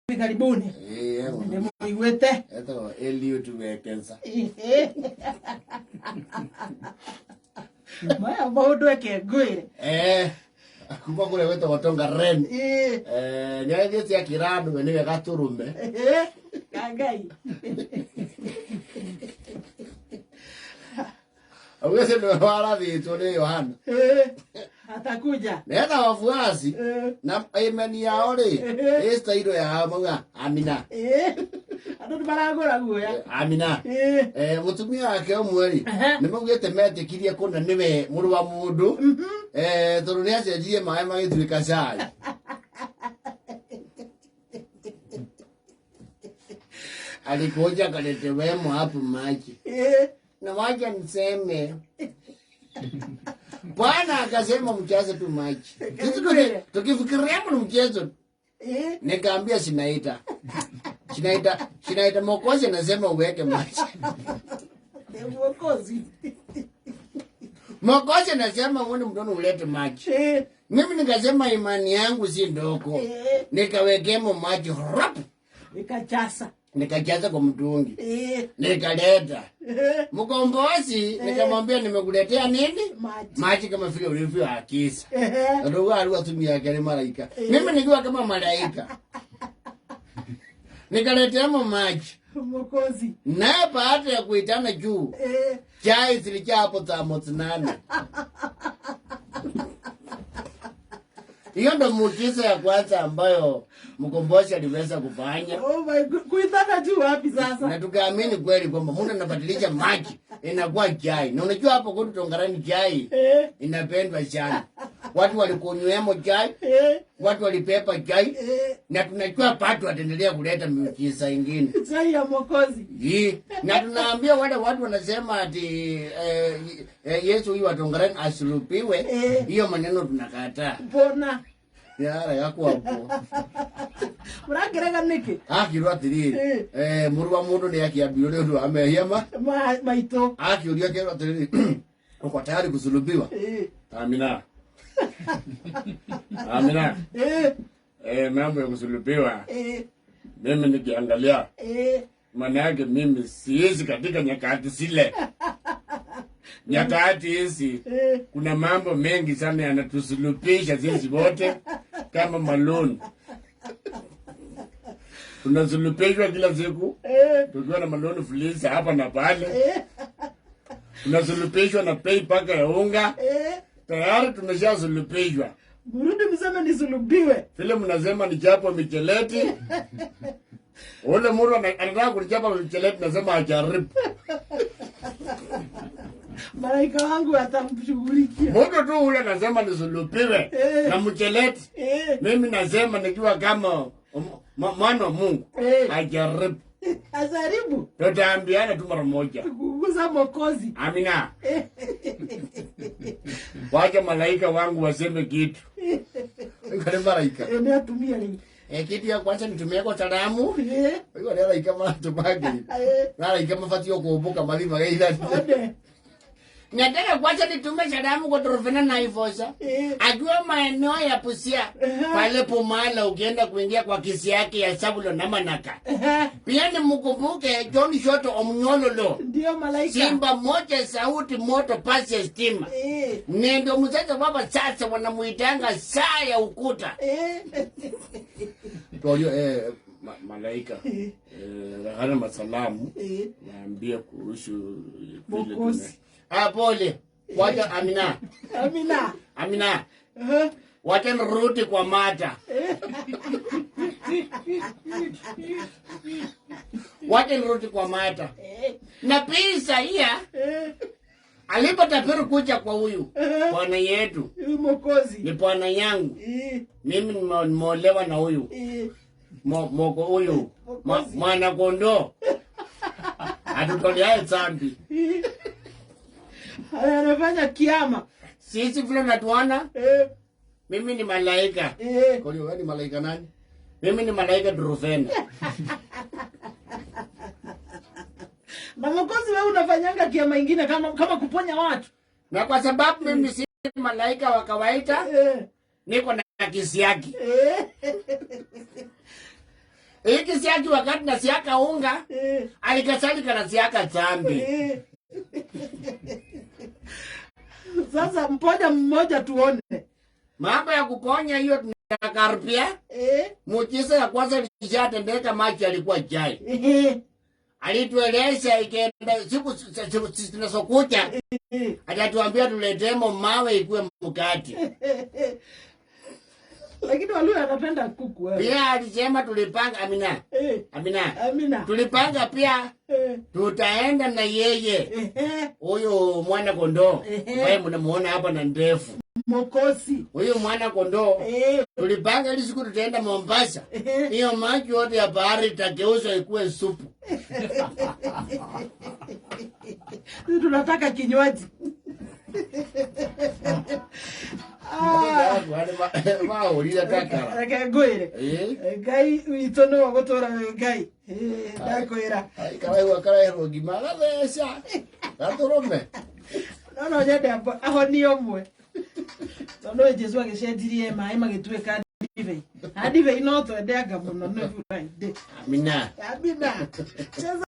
Karibuni. Ndĩmũiguĩte. Etagwo Eliud Wekesa. Maya maũndũ eke ngwĩre. Kuma kũrĩa gwĩtagwo Tongaren. Nĩ agĩthiĩte akĩra andũ we nĩwe gatũrũme. Ka Ngai. Auga ũcio nĩwe warathĩtwo nĩ Yohana. Atakuja. Nĩgetha wafuasi na imeni yao rĩ ĩ style yao mauga amina. Andũ nĩ maragũra guoya. Amina. Mũtumia wake ũmwe rĩ nĩ maugĩte metĩkirie kũna nĩwe mũrũ wa mũndũ, tondũ nĩ acenjirie maĩ magĩtuĩka cai. Alikuja akaletewemo hapo maji na wacha niseme Bwana akasema mjaze tu maji. Sisi tukifikiria ni mchezo. Nikaambia sinaita. Sinaita, sinaita Mwokozi anasema uweke maji. Mwokozi. Mwokozi anasema uone mtono ulete maji. Mimi nikasema imani yangu si ndogo. Nikawekemo maji rap. Nikajaza. Nikajaza kwa mtungi. Nikaleta. Mkombozi nikamwambia nimekuletea nini? Maji. Maji kama vile ulivyoagiza. Ndio wale watumia yake ni malaika. Mimi nikiwa kama malaika. Nikaletea maji. Mwokozi. Na baada ya kuitana juu, chai zilijaa hapo za moto 8. Hiyo ndo muujiza ya kwanza ambayo mkombozi aliweza kufanya. Oh my God. Kuitana juu wapi sasa? Na tukaamini kweli kwamba Mungu anabadilisha maji inakuwa chai. Na unajua hapo kwetu Tongarani chai inapendwa sana. Watu walikunywemo chai, watu walipepa chai, na tunajua bado wataendelea kuleta miujiza ingine. Chai ya Mwokozi. Yee. Na tunaambia wale watu wanasema ati Yesu huyu wa Tongarani asulubiwe, hiyo maneno tunakataa. Mbona? Yara yako hapo. Muragerega niki? Akirwo atiriri. Mũrũ wa mũndũ nĩ akĩambio nĩ ũndũ wa mehia maitũ. Akĩũria akĩrwo atiriri, uko tayari kusulubiwa? Amina. Amina. Mambo ya kusulubiwa. Mimi nikiangalia. Maana yake mimi siwezi katika nyakati zile. Nyakati hizi kuna mambo mengi sana yanatusulubisha sisi wote kama maloni. Tunasulubishwa kila siku. Tukiwa na maloni fulisa hapa na pale. Tunasulubishwa na pay paka ya unga. Tayari tumeshasulubishwa. Mrudi mseme nisulubiwe. Vile mnasema ni chapo micheleti. Ule mtu anataka kunichapa micheleti, nasema ajaribu. Malaika wangu atamshughulikia. Mtu tu ule anasema nisulubiwe na mcheleti. Mimi nasema nikiwa kama mwana wa Mungu. Ajaribu. Ajaribu. Tutaambiana tu mara moja. Kuguza Mwokozi. Amina. Wacha malaika wangu waseme kitu. Ngale malaika. Ni atumie lini? Kitu ya kwanza nitumie kwa salamu. Hiyo ni malaika mara tubage. Malaika mafatio kuoboka mali magaida. Ode. Nataka kwanza nitume salamu kwa Trufena na Ivosa. Akiwa maeneo ya Busia, pale Pumala ukienda kuingia kwa kisi yake ya Sabulo na Manaka. Pia nimkumbuke John Shoto Omnyololo. Ndio malaika. Simba moja sauti moto pasi ya stima. Ndio mzazi baba sasa wanamuitanga saa ya ukuta. Kwa hiyo malaika. Hana masalamu. Naambia kuhusu vile Mwokozi. Pole. Wacha Amina. Amina. Amina. Wacha nirudi kwa mata. Wacha nirudi kwa mata. Na pesa hiya alipotabiri kuja kwa huyu bwana yetu. Huyu Mwokozi. Ni bwana yangu. Mimi nimeolewa na huyu. Moko huyu. Mwokozi. Mwana kondoo. Atutoleaye dhambi. Anafanya kiama. Sisi vile natuona, mimi ni malaika. Kwa hiyo wewe ni malaika nani? Mimi ni malaika Trufena. Na Mwokozi wewe unafanyanga kiama ingine kama kuponya watu. Na kwa sababu mimi si malaika wa kawaida, niko na kisiaki. Hiki siaki wakati na siaka unga, alikadhalika na siaka zambi. Sasa mponya mmoja tuone. Mambo ya kuponya hiyo tunakaribia. Muujiza ya kwanza ilishatendeka, maji alikuwa chai. Alitueleza ikienda siku zinazokuja atatuambia tuletemo mawe ikuwe mkate. Lakini Waluya anapenda kuku wewe. Pia alisema tulipanga, Amina. Amina. Amina. Tulipanga pia tutaenda na yeye huyu mwana kondoo ambaye mnamuona hapa na ndefu. Mokosi. Huyu mwana kondoo tulipanga ili siku tutaenda Mombasa. Hiyo maji yote ya bahari itageuzwa ikuwe supu. Sisi tunataka kinywaji. Ah. Maũrire takara. Reke ngwĩre. Ngai witũ nĩwe gũtũra wĩ Ngai. Ndakwĩra. Karaigua karaherwo ngima gatheca gatũrũme. No nyende ahonie ũmwe. Tondũ nĩ Jesũ agĩcenjirie maĩ magĩtuĩka ndibei. Na ndibei no twende anga mũno nĩ Friday. Amina. Amina. Cheza.